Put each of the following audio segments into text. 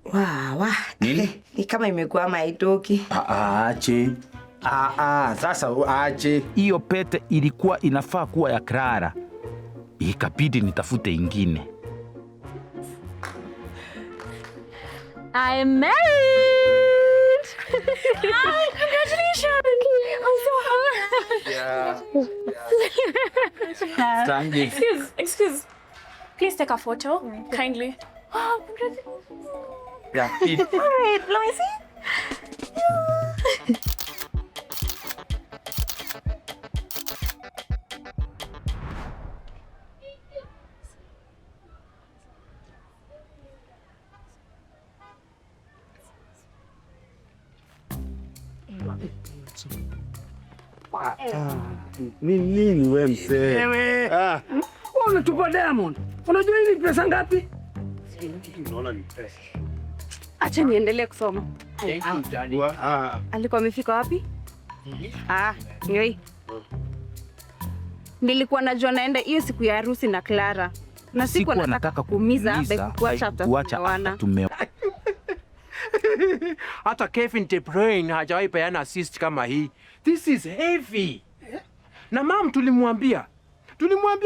Wa, wa. Nini? Ni kama imekwama haitoki. Ache. Sasa ache. Hiyo pete ilikuwa inafaa kuwa ya Clara, ikabidi nitafute ingine. I'm married! Ah, congratulations! I'm so happy. Yeah. Thank you. Excuse, excuse. Please take a photo, kindly. Oh, congratulations. Yeah. All right, let me see. Ni nini we mzee? Wewe. Ah, Wewe unatupa Diamond. Unajua hii ni pesa ngapi? unaona ni pesa. Acha niendelee kusoma. Ah, Alikuwa amefika wapi? Ah, ndio hii. Nilikuwa najua naenda hiyo siku ya harusi na Clara. Na sikuwa nataka kuumiza by kuacha after kuacha tumeoana. after tume Hata Kevin De Bruyne hajawahi peana assist kama hii. This is heavy. Na mam tulimwambia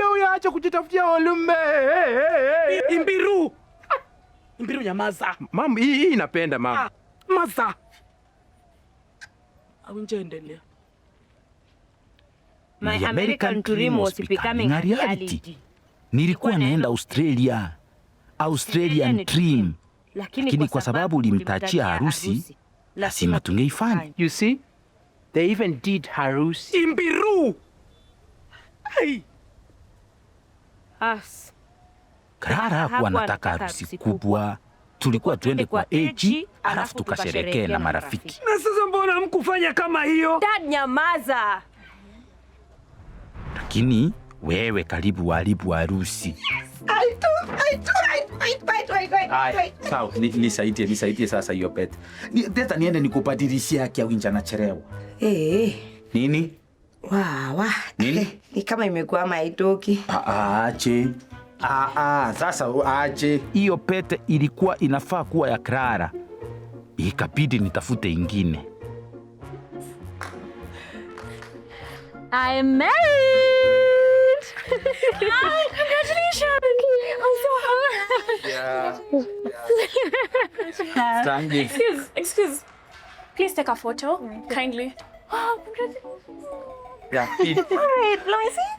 huyo aache kujitafutia olume. Imbiru. Imbiru nyamaza. Mam, hii inapenda mam. Maza. Awinje endelea. My The American dream was becoming a a reality. reality. Nilikuwa naenda Australia, Australian dream, lakini kwa sababu ulimtachia harusi, lazima tungeifanya. You see? They even did harusi. Imbiru. Ai. As. Clara hakuwa anataka harusi kubwa, tulikuwa tuende kwa AG alafu tukasherekee na marafiki. Na sasa mbona mkufanya kama hiyo? Dad, nyamaza. Lakini wewe karibu waharibu harusi. I do, I, wait, wait, wait, wait, wait. Sawa, nisaidie, nisaidie sasa hiyo pete. Teta niende nikubadilishie haki ya winja nachelewa. Eh, Nini? wa, wa. Nini? Ni kama imekwama haitoki. Ache. Sasa ache. Hiyo pete ilikuwa inafaa kuwa ya Clara, ikabidi nitafute ingine. I'm married! Ah, congratulations! I'm so happy. Yeah. Thank you. Excuse, excuse. Please take a photo, kindly. Oh, congratulations. Yeah. All right, let me see.